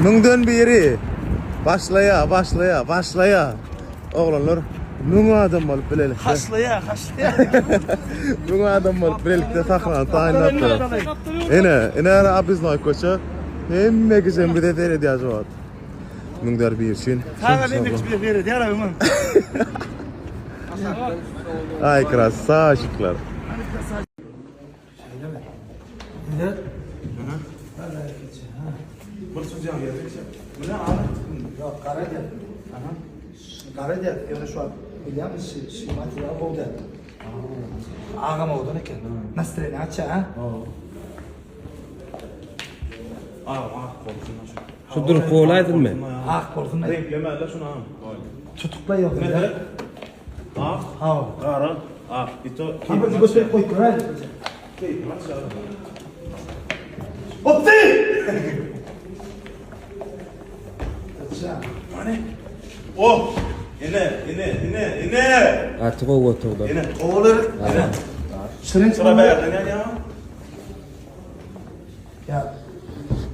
Müňden biri başlaýa, başlaýa, başlaýa. Oglanlar müň adam bolup bilelikde. Haşlaýa, haşlaýa. Müň adam bolup bilelikde sahnany taýynlapdyr. Ene, ene Abiznoý köçe. Hemme kişem bize seredýär şu wagt. Müňden biri üçin. Saňa hemme kişi bize seredýär öňem. Ay krasavçikler. Şeýlemi? Bize Bir sudyan gelecek. Bu ne abi? Yok gara däl. Aha. Gara däl. Ýöne şu wagt bilýärmi şu şu material gowy däl. Agam owadan eken. Nastreniýa açýa ha? Agam ak bolsun. Şu durup golaýdynmy? Ak bolsun. Renklemeli şunu am. Tutukla ýok. Mesele ak, Ha. gara, ak. Ito. Ha bir gösterip koyup göräýli. Hopsi! Oh! Ine, ine, ine, ine. Gaty gowy oturdy. Ine. Olar. Ine. Şirin Sıra bärden ýa ýa. Ya.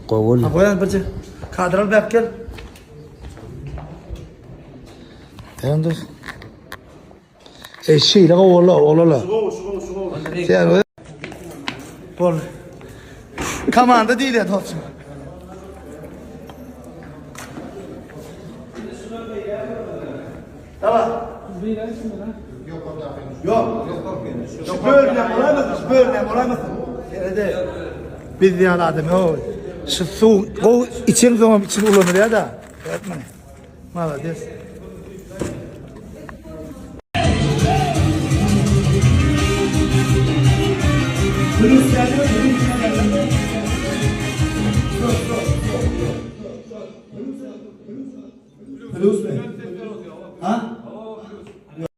Gowy boldy. Ha goýan birje. Kadral berk gel. Sen dur. E şeýle gowy boldy, olala. Şu gowy, şu gowy, şu gowy. Sen Bol. Komanda diýilýär dostum. Tamam. Yok. Şu bölümden bolamasın, şu bölümden bolamasın. Serede. Biz ýaly adam ýok. Şu suw gowy içen soňam için ulanylýar da. Etme. Malades. Plus mi? Ha?